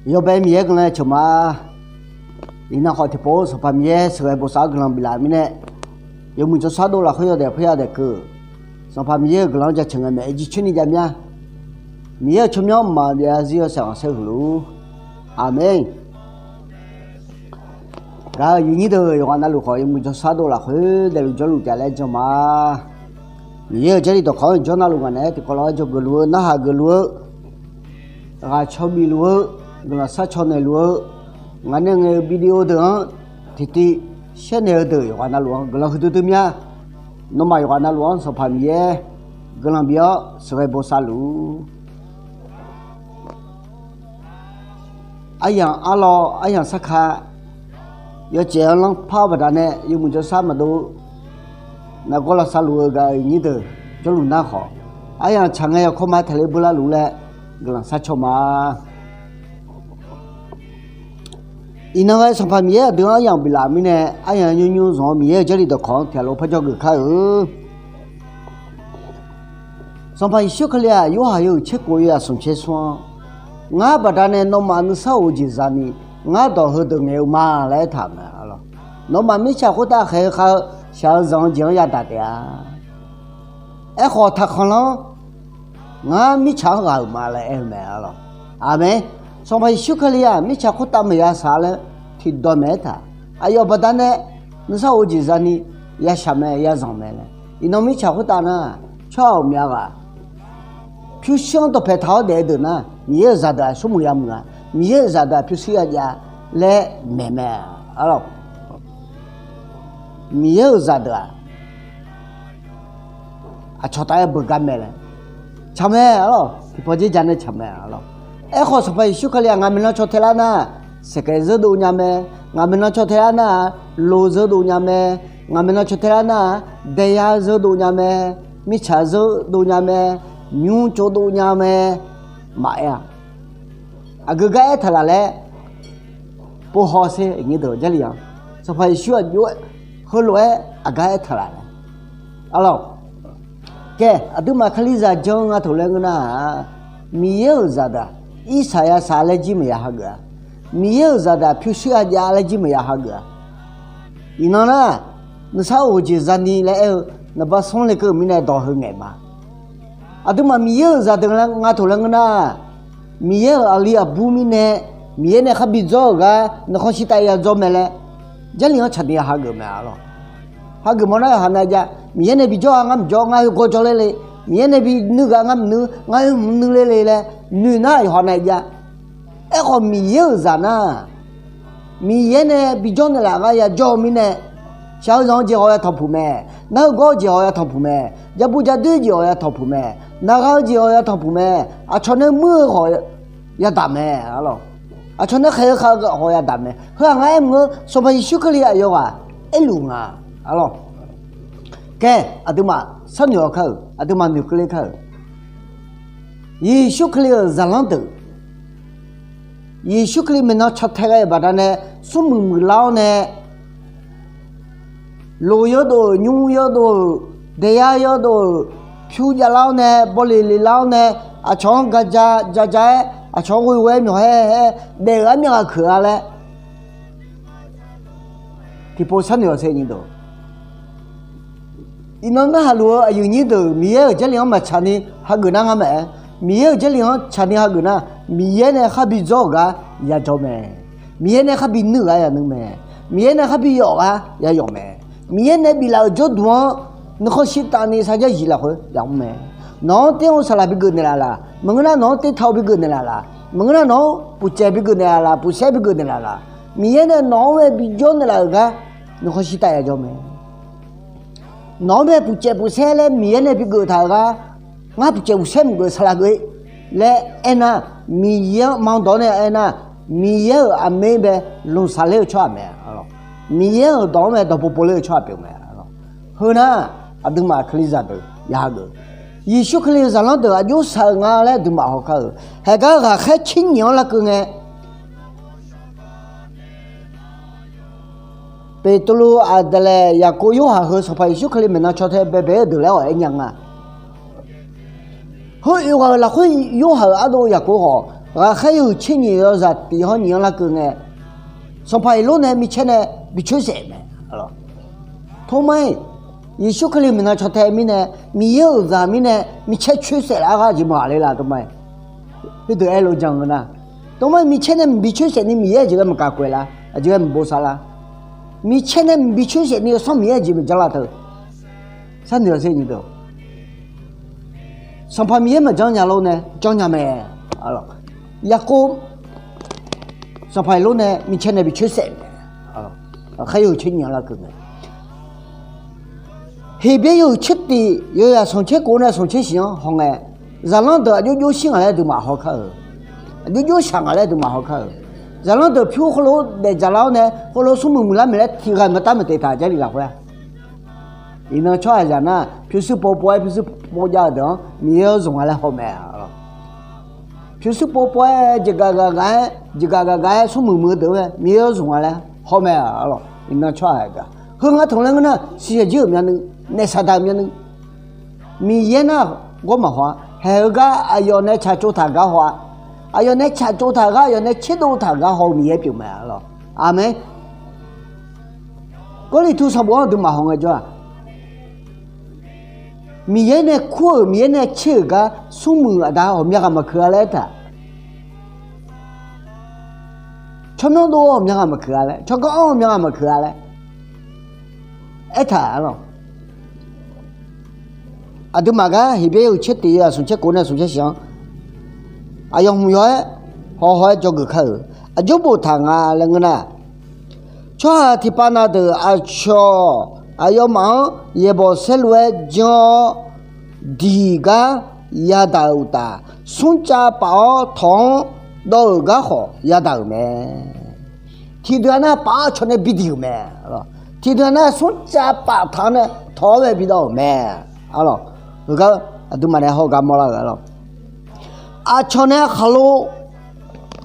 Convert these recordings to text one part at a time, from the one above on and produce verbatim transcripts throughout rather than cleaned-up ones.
Yawbae Miqyaer guiqlanq-aer ceuq ma. Iqnan khawf tiqpov-eu Sanqpaq Miqyaer sheuqghae bosav-eu guiqlanq biflaf-euq mirnae, yawmuiq jawrshar dov lafkhoer yawdaef poer yadaef keuv, Sanqpaq Miqyaer-euq guiqlanq-anr jaceuq ngae maeq-aer jircoer ni jav mya. Miqyaer-euq tsawrmyanr mqmaq byav zarzir yawshaef khanqsaer huiq luf-ur. Aqmeq. Gaq-euq aqyuif nyir deuq yawqghaq navluf khawf, yawmuiq jawrshar dov lafkhoer daefluf jawrluf taef laer jan ma. Miqyaer-euq Jarlif dawqkawq-anr jawr navluf ngaq naeq-aer tiqkawv lof-aer dzawgeuf luf-eu, narhaq geuf luf-eu, ghaq caw bif luf-eu, guiqlanq sharcaw naeqluf-eu, ngaq nae ngaeq-eu video deuq-anr tiqtiv shaer naeq-eu deuq yawqghaq navluf-anr guiqlanq huiqdui dui mya. Nawmaf yawqghaq navluf-anr Sanqpaq Miqyaer guiqlanq bif-awr sheuqghae bosav luf-ur. Aryamq arlawr aryamq sarkar yawcaef-anr lanrpar-eu baqdanae yawmuiq jawrshar maqdov nargawr lavsav luf-eu gaq-euq nyir deuq jawrluf nar khawf, aryamq tsaq ngae yawkawr ma taqler beular luf laer guiqlanq sharcaw ma. Iqnan ghae Sanqpaq Miqyaer aqdui-anr aryamq biflaf-euq mirnae, aryamq nymr nymr zanq-awr Miqyaer-euq Jarlif dawqkawq-anr tiqghaq lof par dzawgeuf kar-eu. Sanqpaq Yeqsur Kali-aq, Yorhaq yawhuiq tser kof yawzaq smq tser smr-anr, ngar baqdanae nawmaf nuisar of-eu jeq zani ngar dawq heudeuq ngaeq-eu ma laer aertaq-euq mae. Nawmaf mirtsaq khoertav khaeq-eu khav-eu shaq-eu zanq-eu jeq-anr yadaq taef-a. Aerkhawf taqkhanqlanr ngar mirtsaq-anr ghaq-euq ma laer aer-eu mae. Aqmeq. Sanqpaq Yeqsur Kali-aq mirtsaq khoertav maqya shaq laer tiqdawq maeq-aer taq. Aqyawf baqdanae nuisar of-eu jeq zani ya shaq mae, ya zanq mae laer. Iqnan mirtsaq khoertav nar, tsawrhaq ghawqmya ghaq pyurshuir-anr dawqpae taq-awr daef-eu deuq nar, Miqyaer-euq zaqdeuq-aq smrmuiq yamuiq-a, Miqyaer-euq zaqdeuq-aq pyurshuir yajaf laer maeq mae. Arlawq, Miqyaer-euq zaqdeuq-aq aqcawq taf-aer beugar mae laer tsaq mae. Arlawq, tiqpawf dzer ja nae tsaq mae. Arlawq, aerkhawf Sanqpaq Yeqsur Kali-aq ngaq maeqnan caw tae lar nar, saeqkaeq zeur dov nya mae. Ngaq maeqnan caw tae lar nar, lo zeur dov nya mae. Ngaq maeqnan caw tae lar nar, daeyar zeur dov nya mae. Mirtsaq zeur dov nya mae. Nymr tsov dov nya mae. Maqaer-a. Aqgeu gar aertaq laf laer pov hawsher, nyir deuq Jarlif-anr, Sanqpaq Yeqsur aqjox-aer heulof-aer aqgar aertaq laf laer. Arlawq, kae aqduimaf Kalizaq jan-eu nga taq laer ngeur nar-aq, Miqyaer-euq zaqdeuq-aq irsaq yasaq laer jir maqya hageuf-a. Miqyaer-euq zaqdeuq-aq pyurshuir yajaf laer jir maqya hageuf-a. Iqnan nar, nuisar of-eu jeq zani laer aer-eu naqba smr lekeuv-euq mirnae dawq heu ngaeq ma. Aqduimaf Miqyaer-euq zaqdeuq nga taq laer ngeur nar, Miqyaer-euq aqli aqbur mirnae, Miqyaer nae khar bi dzawr-euq gar nuikhanr shirtav ya dzawr mae laer, Jarlif-anr tsaqni ya hageuf mae. Arlawq, hageuf mawr nar yawqha nav jav. Miqyaer nae bi jawr-a ngar maqjawr, ngar heu gawr jawr ler le. Miqyaer nae bi nuir ghaq ngar maqnuir, ngar heu maqnuir ler le laer noeq nar yawqha nav jav. Aerkhawf Miqyaer-euq zaq nar, Miqyaer nae bi jawr naeqlaf gar ya jawr-eu mirnae, shaq-eu zanq-eu jeq hawq ya tanqpuq mae. Nar heu gawr-eu jeq hawq ya tanqpuq mae. Jabu jadoer jeq hawq ya tanqpuq mae. Naqgha-eu jeq hawq ya tanqpuq mae. Aqcawq nae muir-eu hawq yadaq mae. Arlawq, aqcawq nae khaeq-eu khav-eu hawq yadaq mae. Heu-aq ngar aer mq-eu Sanqpaq Yeqsur Kali aqyawf ghaq aerluf nga. Arlawq, kae aqduimaf sharnoeq-awr kar-euq, aqduimaf noeqkeuv ler kar-euq, Yeqsur Kali-euq zaqlanr deuq, Yeqsur Kali maeqnan caw tae ghae-euq baqdanae smrmuiq muiqlar-awr nae, loq yawdov-euq, nymr yawdov-euq, daeyar yawdov-euq, pyur javlar-awr nae, bawleq leqlar-awr nae, aqcawq-anr gaja jaja-aer, aqcawq-anr ghoe ghoe-aer myawq haer haer-aer daef-euq armyaq ghaq keuq-a laer tiqpov sharnoeq-awr saer nyi deuq. Iqnan narhaq luf-eu aqyuif nyir deuq, Miqyaer-euq Jarlif-anr maqtsaq ni hageuf nar ngar maqaer. Miqyaer-euq Jarlif-anr tsaq ni hageuf nar, Miqyaer nae khar bi dzawr-euq gar ya jawr mae. Miqyaer nae khar bi nuir-euq gar ya nuir mae. Miqyaer nae khar bi yawf-euq gar ya yawf mae. Miqyaer nae biflaf-euq jawrduq-anr nuikhanr shirtav ni sarjax zif lafkhoer ya mr mae. Nawq-anr ter-eu saqlaq bi geuf naeqlaf laf, maqngeur nar nawq-anr ter taq-eu bi geuf naeqlaf laf, maqngeur nar nawq-anr puqcaev bi geuf naeqlaf laf, puqsaer bi geuf naeqlaf laf, Miqyaer nae nawq-anr mae bi jawr naeqlaf-euq gar nuikhanr shirtav ya jawr mae. Nawq-anr mae puqcaev puqsaer laer Miqyaer nae bi geuf taq-euq gar, ngar puqcaev puqsaer maqgeuf saqlaq geuf-ir laer aernar, Miqyaer-anr ma dawq-awr nae aernar, Miqyaer-euq aqmaer bae lmqsaq ler-eu tsawrhaq mae. Miqyaer-euq dawq-anr mae dawqpov pov ler-eu tsawrhaq pyeuf mae. Heu nar, aqduimaf Kalizaq deuq ya hageuf. Yeqsur Kali-euq zaqlanr deuq aqjox shaq-eu nga laer aqduimaf hawkar-euq. Haegar ghaqkhaer tser nyiq-anr larkeuv ngae, Beqtuvluv, Aqdaqlaeq, Yaqkov, Yorhaq heu Sanqpaq Yeqsur Kali maeqnan caw tae baebae-eu deuq laer awq aer nya nga. Heu oeq ghaq-euq lafkhoer Yorhaq-euq ardov-eu Yaqkov khawf, Ghaqkhaer yawhuiq tser nyiq yawzaq tiq hawr nyiq-anr larkeuv ngae, Sanqpaq Heqlor nae micaer nae bi coer saef mae. Tormar-iq, Yeqsur Kali maeqnan caw tae mirnae, Miqyaer-euq zaq mirnae micaer coer saef lar ghaq jeq maqghaq le la, tormar-iq. Khoerdeuq aerlof jan-eu nar, tormar-iq micaer nae maqbi coer saef ni Miqyaer aqjeq ghae maqkaq koeq lar, aqjeq ghae maqbov sar lar. Micaer nae maqbi coer saef ni Yawsanr Miqyaer aqjeq maqjanr la teu. Sharnoeq-a sher nyi deuq. Sanqpaq Miqyaer maqjanr nya lor nae janr nya mae. Yaqkov, Sanqpaq Heqlor nae micaer nae bi coer saef mae. Ghaqkhaer yawhuiq tser nyiq-anr larkeuv ngae, Heqbyaer yawhuiq tser tiq yawzaq smq tser kof nae smq tser shif-anr hawngae, zaqlanr deuq aqjox jox shir ngaq laer deuq maqhaw kar-euq. Aqjox jox shaq ngaq laer deuq maqhaw kar-euq. Zaqlanr deuq pyur heulof-aer daef dzaq lar-awr nae heulof-aer smrmuiq muiqlar maeq laer tiq ghaq maqtav maqtaeq taq Jarlif lafkhoer-a. Iqnan tsawrhaqzaq nar, pyurshuir pov pov-aer pyurshuir pov jav-eu deuq-anr Miqyaer-anr zmq nga laer haw mae. Pyurshuir pov pov-aer jeqgaq gaq gaq-aer jeqgaq gaq gaq-aer smrmuiq muiq-eu deuq-anr Miqyaer-anr zmq nga laer haw mae. Iqnan tsawrhaq-aq, heu ngar tanq laer ngeur nar, siqyaq jir-euq myavnuiv, naef saqdaq-euq myavnuiv, Miqyaer nar ghawr maqhaw-a. Haeq-eu gar aqyawf nae tsaqtsov taq gar haw-a. Aqyawf nae tsaqtsov taq gar, aqyawf nae tserdov taq gar haw-eu Miqyaer pyeuf mae lawq. Aqmeq. Gawrliqtu sanqbof-anr aqduimaf hawngae jawr-aq, Miqyaer nae kur-euq, Miqyaer nae tser-euq gar smrmuiq aqda ghawqmya ghaq maqkeuq-a laer aertaq, tsawrmyanr dov-awr ghawqmya ghaq maqkeuq-a laer, tsawrganr anr ghawqmya ghaq maqkeuq-a laer aertaq-a lawq. Aqduimaf gar Heqbyaer yawhuiq tser tiq yawzaq smq tser kof nae smq tser shif-anr aqyawf hmq yaw-aer haw haw-aer dzawgeuf kar-euq. Aqjox boftaq nga laer ngeur nar, tsawrhaq tiqpav na deuq aqcawq aqyawfmaf-anr yaeqbawq saerlu-aer janr-awr diq gar yadaq-euq uqtaf, smrcav paf-awr tawq-anr dawv-euq gar khawf yadaq-euq mae. Tiqdeuq-a nar paf-awr aqcawq nae bidiq-euq mae. Tiqdeuq-a nar smrcav paftaq-anr nae tawq-awr bae bidawv-euq mae. Heugar aqduimaf nae hawgar mawrlar-euq-a lawq. Aqcawq nae khaqlo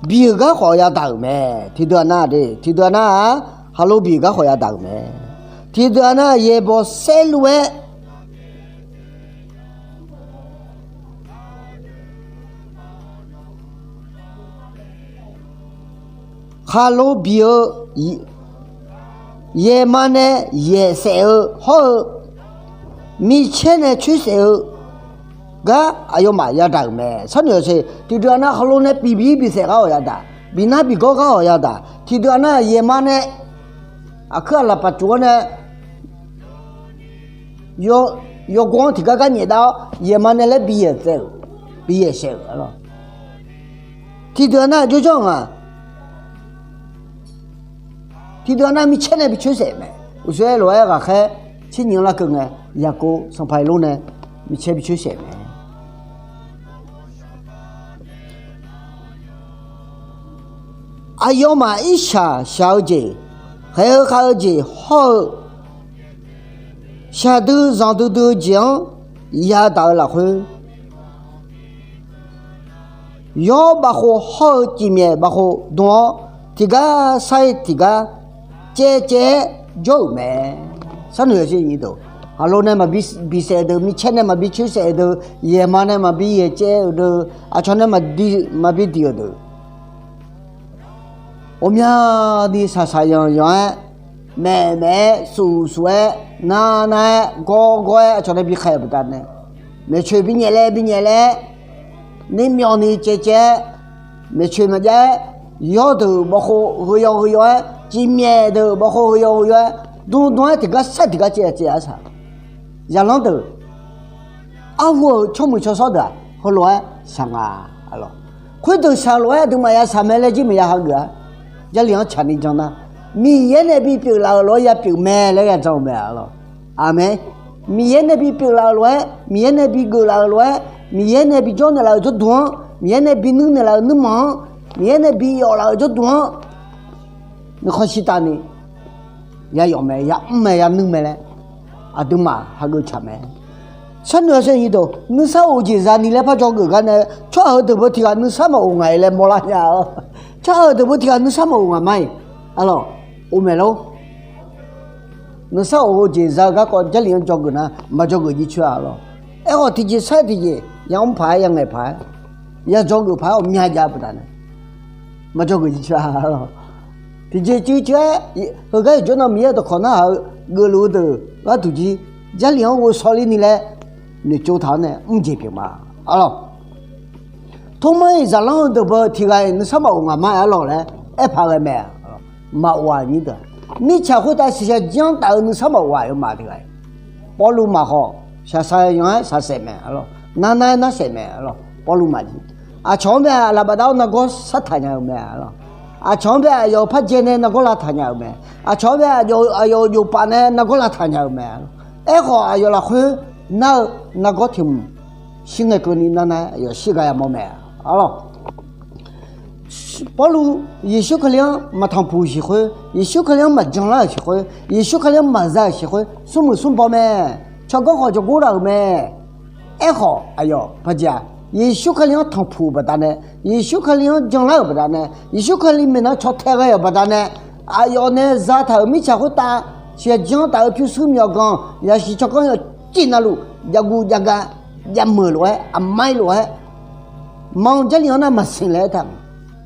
biq-euq gar khawf yadaq-euq mae. Tiqdeuq-a nar, tiqdeuq-a nar-aq, khaqlo biq-euq gar khawf yadaq-euq mae. Tiqdeuq-a nar yaeqbawq saerlu-aer khaqlo biq-eu, yaeqma nae yaeq saef-eu hawr-eu, micaer nae coer saef-eu gar aqyawfmaf yadaq-euq mae. Sharnoeq-awq sher. Tiqdeuq-a nar khaqlo nae biq biq biq saef gar-awq yadaq, biq nar biq gawr gar-awq yadaq. Tiqdeuq-a nar yaeqma nae aqkuir aqlaf paf cuf-awr nae yawgor-anr tiqgar gar nyaef dav-awr yaeqma nae laer bi yaeq saef-euq, bi yaeq saef-euq-a lawq. Tiqdeuq-a nar jawrjanr-eu nga. Tiqdeuq-a nar micaer nae bi coer saef mae. Uqshoe lof-aer ghaqkhaer tser nyiq-anr larkeuv ngae, Yaqkov sanqpaq Heqlor nae micaer bi coer saef mae. Aqyawfmaf irshaq shaq-eu jeq, khaeq-eu khav-eu jeq hawr-eu, shaqdui zanqdui dui-eu jeq-anr yadaq-eu lafkhoer, yawr bavkhov hawr-eu cifmyaef bavkhov dm-awr, tiqgar sar-ir tiqgar caev caev-aer jawr-euq mae. Sharnoeq-awq sher nyi deuq. Khaqlo nae maqbi biq saef-eu deuq, micaer nae maqbi coer saef-eu deuq, yaeqma nae maqbi yaeq caev-euq deuq, aqcawq nae maqbi diq-euq deuq, ghawqmyani shaqshaq yanq yanq-aer, maef maef-aer, suf suf-aer, nar nar-aer, gawr gawr-aer aqcawq nae bi khaeq-euq baqdanae, maeqtsoeq bi nyaef laer bi nyaef laer, nymr myawf ni caev caev-aer, maeqtsoeq maqjav-aer, yawr deuq bawvkhov heu yaw heu yaw-aer, cifmyaef deuq bawvkhov heu yaw heu yaw-aer, dm dm-aer tiqgar sar tiqgar caev caev-aer saq. Zaqlanr deuq arhu-euq tsawrmuiq tsawrshawr deuq-aq heulof-aer shaq nga. Khoerdeuq shaq lof-aer aqduimaf ya shaq mae laer jir maqya hageuf-a. Jarlif-anr tsaqni jan nar, Miqyaer nae bipyeuf laf-euq lof-aer yapyeuf mae laer ya jan-eu mae-a lawq. Aqmeq. Miqyaer nae bipyeuf laf-euq lof-aer, Miqyaer nae bigeuf laf-euq lof-aer, Miqyaer nae bijawr naeqlaf-euq jawrduq-anr, Miqyaer nae binui naeqlaf-euq nuirmanq-anr, Miqyaer nae biyawf laf-euq jawrduq-anr, nuikhanr shirtavni yayawf mae, yamr mae, yanui mae laer aqduimaf hageuf tsaq mae. Sharnoeq-awq sher nyi deuq, nuisar of-eu jeq zani laer par dzawgeuf gar nae, tsawrhaq heudeuq beu tiq ghaq nuisar maqof ngaq-iq laer mawrlar nya-awr, tsawrhaq heudeuq beu tiq ghaq nuisar maqof ngaq ma-iq, aqlawq, of maeq lor. Nuisar of-eu jeq za-eu garkawv Jarlif-anr dzawgeuf nar maqdzawgeuf jircoer-a lawq. Aerkhawf tiqjeq sar-aer tiqjeq yamr paq-aer yangaeq paq-aer ya dzawgeuf paq-aer ghawqmya jav-eu baqdanae, maqdzawgeuf jir ca. Tiqjeq cuiv cuiv-aer heugar yawqjawr nan Miqyaer-euq dawqkawq narhaq-eu geufluf-eu deuq gharduq jir, Jarlif-anr ghovshaw ler ni laer noeqtsov taq-awr nae mrjeq pyeuf ma. Arlawq, Tormar-iq zaqlanr-eu deuq beu tiq ghaq-iq nuisar maqghof ngaq mar-aer arlawq laer aerpaq ghae mae. Maqghof-aq nyir deuq-aq, mirtsaq khoertav shiqshaq jir-anr taf-eu nuisar maqghof-aq yawmaf tiq ghaq-iq. Pawrluv maqkhawf shaqshaq yanq-aer shaqsaef mae arlawq. Nar nar-aer narsaef mae arlawq. Pawrluv maqjir. Aqcawq-anr bae-aq lafbaf dav-awr nargawr shartaq nya-eu mae arlawq. Aqcawq-anr bae-aq aqyawf-euq parjae nae nargawr lavtaq nya-euq mae. Aqcawq-anr bae-aq aqyawf-euq jofpaf nae nargawr lavtaq nya-eu mae arlawq. Aerkhawf aqyawf lafkhoer nar-eu nargawr tiq hmq shir ngae keuvni nar nar-aer aqyawf shir ghae yamawr mae arlawq. Pawrluv Yeqsur Kali-anr maqtanqpuq-euq siq khoer, Yeqsur Kali-anr maqjan lar-euq siq khoer, Yeqsur Kali-anr maqza-euq siq khoer, smrmuiq smrbaw mae. Tsawrganr khawf jawrgor laf-euq mae. Aerkhawf aqyawf parjae-aq Yeqsur Kali-anr tanqpuq-euq baqdanae, Yeqsur Kali-anr janlar-euq baqdanae, Yeqsur Kali maeqnan caw tae ghae-euq baqdanae, aqyawf nae zataq-euq mirtsaq khoertav siqyaq janr taf-eu pyurshuir myawqganq yasiq tsawrganr yawcif navluf javguv javga javmeuq lof-aer aqmar-ir lof-aer, ma-eu Jarlif-anr nar maqsiq laer aertaq-euq,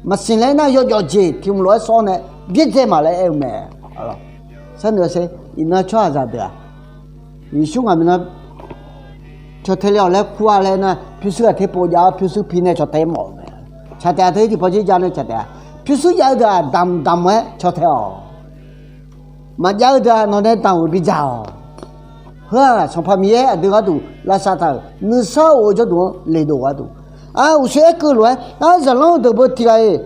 maqsiq laer nar yawjawf jeq tiq hmq lof-aer sawr nae byaerdzae ma laer aer-eu mae. Sharnoeq-a sher, iqnan tsawrhaqzaq deuq-aq, Yeqsur ngaq maeqnan caw tae le-awq laer kur-a laer nar, pyurshuir ghaq ter pov jav-awr pyurshuir pi nae caw tae mawf-euq mae. Tsaq taef-a, teu-ir tiqpawf jir jav nae tsaq taef-a. Pyurshuir jav-eu deuq-aq damq damq-aer caw tae-awq. Maqjav-eu deuq-aq nawq nae damq-euq bidzaq-awq. Heu-aq Sanqpaq Miqyaer aqdui gharduq lavsav taq-euq nuisar of-eu jawrduq-anr le dov gharduq, a, uqshoe aerkeuv lof-aer, a, zaqlanr-eu deuq beu tiq ghaq-iq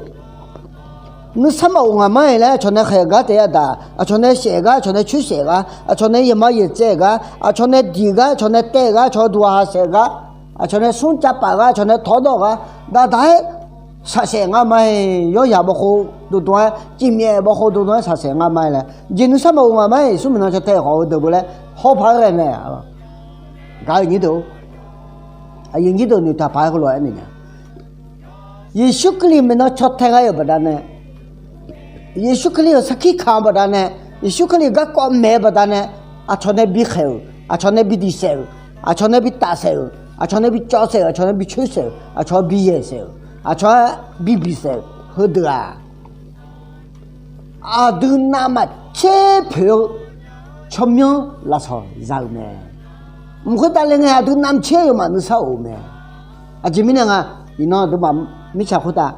nuisar maqof ngaq mar-iq laer aqcawq nae khaeq gar taef yadaq, aqcawq nae shaef gar, aqcawq nae coer shaef gar, aqcawq nae yaeqma yaeqtsaev gar, aqcawq nae diq gar, aqcawq nae taev gar, aqcawq duqhaq ha saef gar, aqcawq nae smr cav paf gar, aqcawq nae tawrdawr gar, daqdaq-aer shaqsaef ngar ma-iq, yawryaq bawkhov dovdov-aer, cifmyaef bawkhov dovdov-aer shaqsaef ngar ma-iq laer, jeq nuisar maqof ngaq mar-iq, smrmuiq nan caw tae-euq khawf-eu deuq beu laer hawpaq-aer ghae mae. Gaq-eu nyir deuq, aqyuif nyir deuq noeqtaq paq-aer heulof-aer noeq nya. Yeqsur Kali maeqnan caw tae ghae-euq baqdanae, Yeqsur Kali-euq sarkir kamq-eu baqdanae, Yeqsur Kali-euq garkawv maeq-eu baqdanae, aqcawq nae bikhaeq-euq, aqcawq nae bi diq saef-euq, aqcawq nae bi taf saef-euq, aqcawq nae bi cawv saef-euq, aqcawq nae bi coer saef-euq, aqcawq-anr bi yaeq saef-euq, aqcawq-aer bi biq saef-euq, heudeuq-aq, aqdui navmaqtser poeq-eu tsawrmyanr lafsawq za-euq mae. Mq khoertav le ngae aqdui navmaqtser yawmaf nuisar of-eu mae. Aqjeq mirnae nga, iqnan aqduimaf mirtsaq khoertav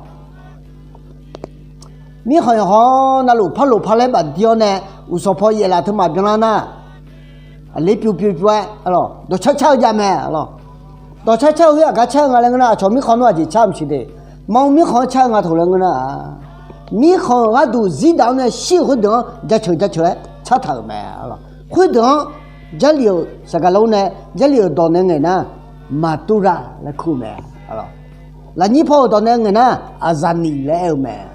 mirkhanq yawqhawr navluf parloq parlaer bafdir-awr nae, uqsanq paw yaef laf teumaf byanlar nar, aqler pyuv pyuv pyuv-aer, dawqcar car-eu jav mae. Dawqcar car-eu khoer aqgar car-eu nga laer ngeur nar, aqcawq mirkhanq nmr aqjeq car maqsiq de. Maqmr mirkhanq-anr car-eu nga taq laer ngeur nar-aq, mirkhanq-euq gharduq zirdaq-awr nae shir-euq khoerdeuq-anr jaceuq jaceuq-aer cartaq-euq mae. Khoerdeuq-anr Jarlif-euq saqgaq lor nae, Jarlif-euq dawq nae ngaeq nar, maqturlaf laer kur-eu mae. Lafnyir paw-euq dawq nae ngaeq nar, aqzaqniq laer aer-eu mae.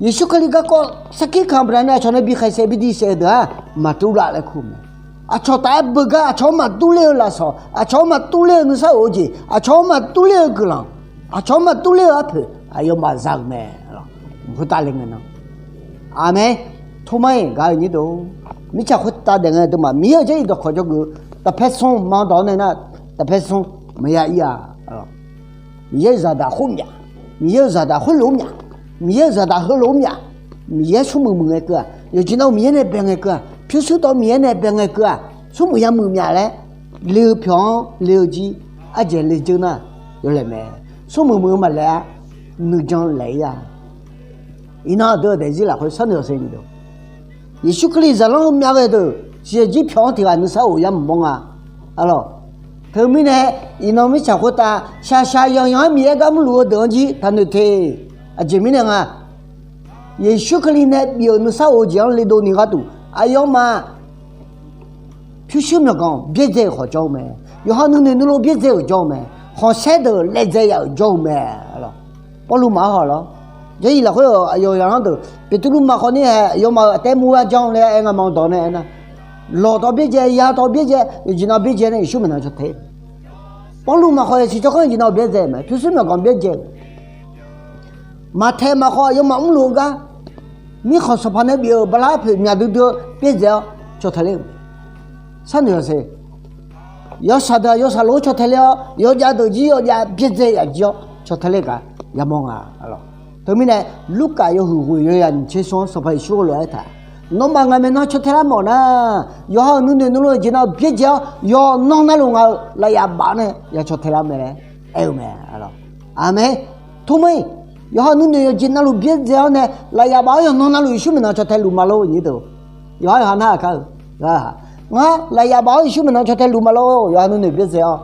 Yeqsur Kali garkawv sarkir kamq baqdanae aqcawq nae bikhaeq saef bi diq saef-eu deuq-aq, maqturlaf laer kur-eu mae. Aqcawq taf-aer beugar aqcawq-anr maqdur ler-eu lafsawq, aqcawq-anr maqdur ler-eu nuisar of-eu jeq, aqcawq-anr maqdur ler-eu guiqlanq, aqcawq-anr maqdur ler-eu arpoeq aqyawfmaf za-euq mae. Khoertav le ngae nan, aqmeq. Tormar-iq gaq-eu nyir deuq, mirtsaq khoertav daef ngae aqduimaf Miqyaer-euq Jarlif dawqkawq jawrgeuf-eu, taqpaer smr ma dawq-awr nae nar, taqpaer smr maqya ir-a. Miqyaer-euq zaqdaq khoer myaq, Miqyaer-euq zaqdaq khoerlof-aer myaq, Miqyaer-euq zaqdaq heulof-aer myaq, Miqyaer smrmuiq muiq ngae keuv-aq, yawqjeq nav Miqyaer nae bae ngae keuv-aq, pyurshuir dawq Miqyaer nae bae ngae keuv-aq, smrmuiq yammuiq myaq laer le-eu pyawq-anr le-eu jir, ardzaeq le dzeur nar, yawlaeq mae. Smrmuiq muiq-eu maqlaeq-a, nuijan laeq ir-a. Iqnan aqdui-euq daefzir lafkhoer sharnoeq-awq sher nyir deuq, Yeqsur Kali zaqlanr heu myav ghae deuq siqyaer jir pyawq-anr tiq ghaq nuisar of yamq mawr nga. Arlawq, teumirnae iqnan mirtsaq khoertav shaqshaq yanqyanq-aer Miqyaer gar mrluf-eu deuq-anr jir taqnoeq te. Aqjeq mirnae nga, Yeqsur Kali nae bif-euq nuisar of-eu jeq-anr le dovni gharduq aqyawfmaf pyurshuir myawqganq byaerdzae-euq khawf jawr-eu mae. Yawqha nuinoeq nuilov byaerdzae-euq jawr-eu mae. Khanqsaer deuq laedzae yaf-euq jawr-eu mae. Pawrluv maqaer haw lawr. Jarlif lafkhoer-euq aqyawf yaqlanr deuq Beqtuvluv maqkhawf ni hae aqyawfmaf-euq aqtae murgar janr laer aer nga ma-eu dawq nae aernar, lawq tawv byaerdzae, ya tawv byaerdzae, yawqjeq nav byaerdzae nae Yeqsur maeqnan caw tae. Pawrluv maqkhawf yasiq tsawrganr yawqjeq nav-euq byaerdzae-euq mae, pyurshuir myawqganq byaerdzae-euq. Maqtaeq maqkhawf aqyawfmaf mrluf-eu gar, mirkhanq sanqpaq nae bif-euq bala arpoeq myaq duidui-eu byaerdzae-awr caw tae ler-euq mae. Sharnoeq-awq sher. Yawshaq deuq-aq yawshaq lof-aer caw tae ler-awr, yawjav deuq jir yawjav byaerdzae yaf jir-awr caw tae ler gaq yamawr nga. Teumirnae, Lurkaf yawhuiq ghoeq yawzaq nyiq tser smr-anr Sanqpaq Yeqsur heulof-aer aertaq, Nawmaf ngaq maeqnan caw tae lar mawf nar, yawqha-euq nuinoeq navluf-eu jeq navluf byaerdzae-awr, yawqnan navluf ngaq-euq lafyaf baf-awr nae ya caw tae lar mae laer aer-eu mae. Aqmeq. Tormar-iq, yawqha nuinoeq yawqjeq navluf byaerdzae-awr nae lafyaf baf-awr yawqnan navluf Yeqsur maeqnan caw tae luf ma lor nyir deuq. Yawqha yawqha narhaq kar-eu. Ngar lafyaf baf-awr Yeqsur maeqnan caw tae luf ma lor, yawqha nuinoeq byaerdzae-awr.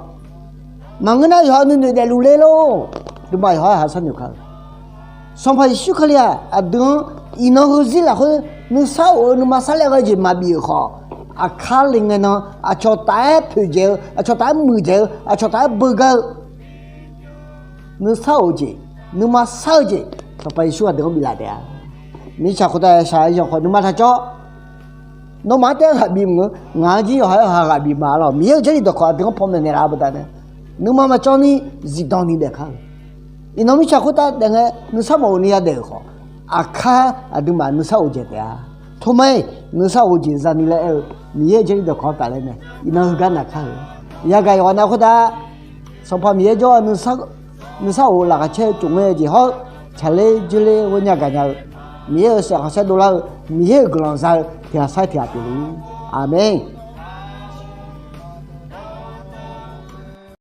Maqngeur nar yawqha nuinoeq daefluf ler lor. Aqduimaf yawqha yawqha sharnoeq kar-eu. Sanqpaq Yeqsur Kali-aq aqdui-anr iqnan heuzir lafkhoer nuisar of-eu nuima sarlaer ghae jeq maqbif-euq khawf, aqkar le ngae nan aqcawq taf-aer poeqdzaeq-eu, aqcawq taf-aer muiqdzaeq-eu, aqcawq taf-aer beugar-eu nuisar of-eu jeq, nuima sar-eu jeq, Sanqpaq Yeqsur aqdui-anr biflaf taef-a. Mirtsaq khoertav shaq-aer yanq khawf nuima taqcawv. Nawmaf-anr taef-aer ghaq bif mq-eu, ngaq-anr jir yawqha-aer ghaq bif ma lor. Miqyaer-euq Jarlif dawqkawq aqdui-anr panmaeq naeqlaf-eu baqdanae, nuima maqcawv ni zifdan ni daef kar-eu. Iqnan mirtsaq khoertav daef ngae nuisar mawf-eu ni yadaef-euq khawf, aqkar aqduimaf nuisar of-eu jeq taef-a. Tormar-iq, nuisar of-eu jeq zani laer aer-eu Miqyaer-euq Jarlif dawqkawq-anr tafler mae. Iqnan heugar naq kar-eu. Yagaq yawqghaq nav khoertav Sanqpaq Miqyaer jawr-eu nuisar of-eu laqkhaq caer-eu tsofngaer-eu jeq hawr-eu tsaqler dzoerler ghoer nya gaq nya-eu, Miqyaer-euq saef khanqsaer dovlar-eu, Miqyaer-euq guiqlanq za-eu tiq ghaq sar-aer tiq ghaq pyeufluf-ur. Aqmeq.